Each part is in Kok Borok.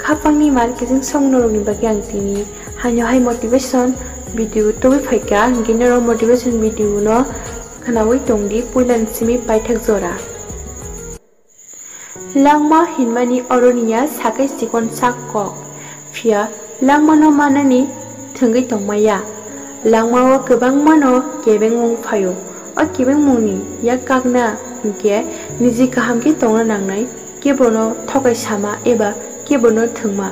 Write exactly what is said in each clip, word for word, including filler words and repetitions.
Khapangni mar kiching song norokni bagwi ang tini haino hai motivation video tubui phaikha, hinkhe norok motivation video no khwnaui tongdi puilani simi paithak jora. Langma hinmani oroni ya sakai chikon sak kok, phiya langmano manani thwngwi tongmaya. Langmao kwbangmano kebengmung phaio. O kebengmungni yak kakna hinkhe niji kaham khe tongna nangnai, kebono thokai sama eba kebono thwngma,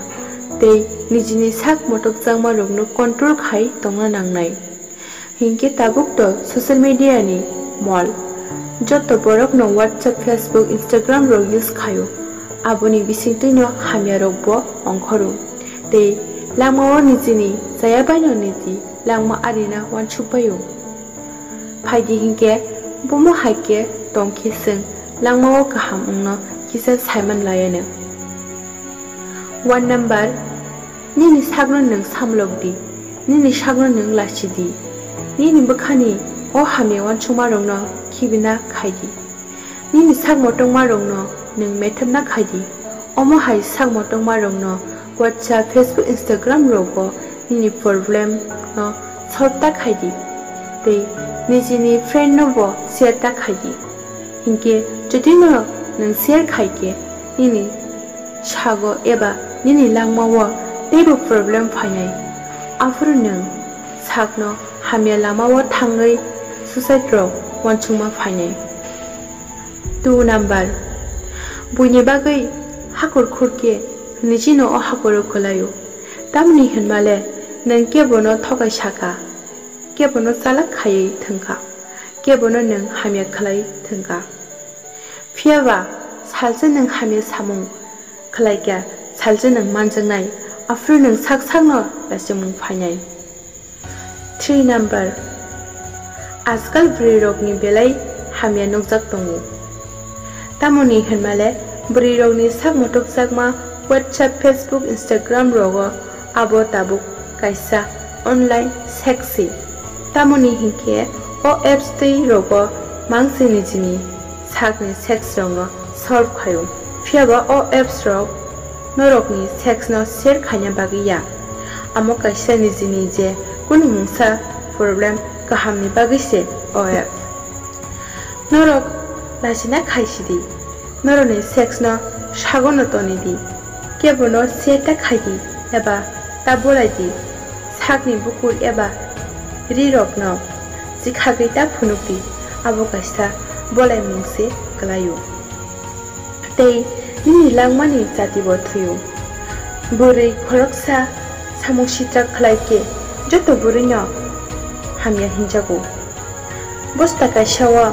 tei nijini sak motokjakmarokno control khai tongna nangnai. Hinkhe tabuk to social media ni mol. Joto borok no WhatsApp, Facebook, Instagram rok use khaio. Aboni bisingtwi no hamya rok bo ongkhoro. Tei langma o nijini chaya bai no niji langma arina wansuk bai o. Phaidi hinkhe bomo hai khe tong khe chwng langma o kaham wngno kisa saiman laiya no. One number, nini sakno nwng samlok di, nini sakno nwng lachi di, nini bwkhani o hamya wansukmarokno khibina khai di. Nini sak motokmarokno nwng methepna khai di. Omo hai sak motokmarokno WhatsApp, Facebook, Instagram rogo nini problem no solve ta khai di. Tei nijini friend no bo share ta khai di. Hinkhe jodi no nwng share khai khe nini sago eba nini langmao teibo problem phainai. Aphuru nwng sakno hamya lamao thangwi suicide rok wansukma phainai. Two number, buini bagwi hakur khurkhe nijino o hakuro kwlaio. Tamni hinmale nwng kebono thokai saka, kebono chalak khaiwi thwngkha, kebono nwng hamya khlai thwngkha. Phiyaba salsa nwng hamya samung khlaikha, salsa nwng manjaknai, aphuru nwng sak sakno lachimung phainai. Three number, ajkal bwrwirokni belai hamya nukjak tongo. Tamoni hinmale bwrwirokni sak motokjakma WhatsApp, Facebook, Instagram rogo abo tabuk kaisa online sexy. Tamoni hinkhe o apps tei rogo mangsi nijini sakni sex rokno solve khaio. Phiyaba o apps rok norokni sex no share khaina bagwi ya. Amo kaisa nijini je kunu mungsa problem kahamni bagwi se o app. Norok lachina khaisidi. Norokni sex no sagono tonidi. Kebono share ta khaidi eba ta bolaidi. Sakni bukur eba ri rokno chikhagwi ta phunukdi. Abo kaisa bolaimung se kwlaio. Tei nini langmani jati bo thwio. Bwrwi khoroksa samung sitra khlai khe joto bwrwino hamya hinjago. Bosta kaisa o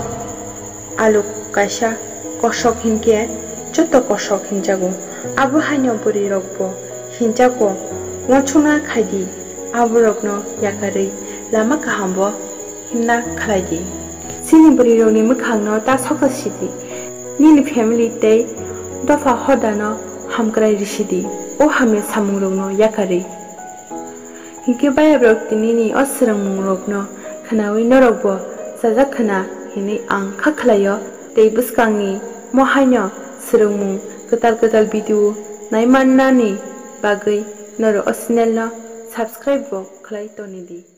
alu kaisa kosok hinkhe joto kosok hinjago. Abo haino bwrwi rokbo hinjago, uansukna khaidi, aborokno yakarwi lama kahambo himna khlaidi. Chini bwrwirokni mwkhangno ta soksa sidi, nini family tei dopha hodano hamkrai risidi, o hamya samungrokno yakarwi. Hinkhe bayabrok tinini o swrwngmungrokno khwnaui norokbo chajak khwna hinwi ang kha khlaio, tei bwskangni mo haino swrwngmung kwtal kwtal video naimannani bagwi norok o channel no subscribe bo khlai tonidi.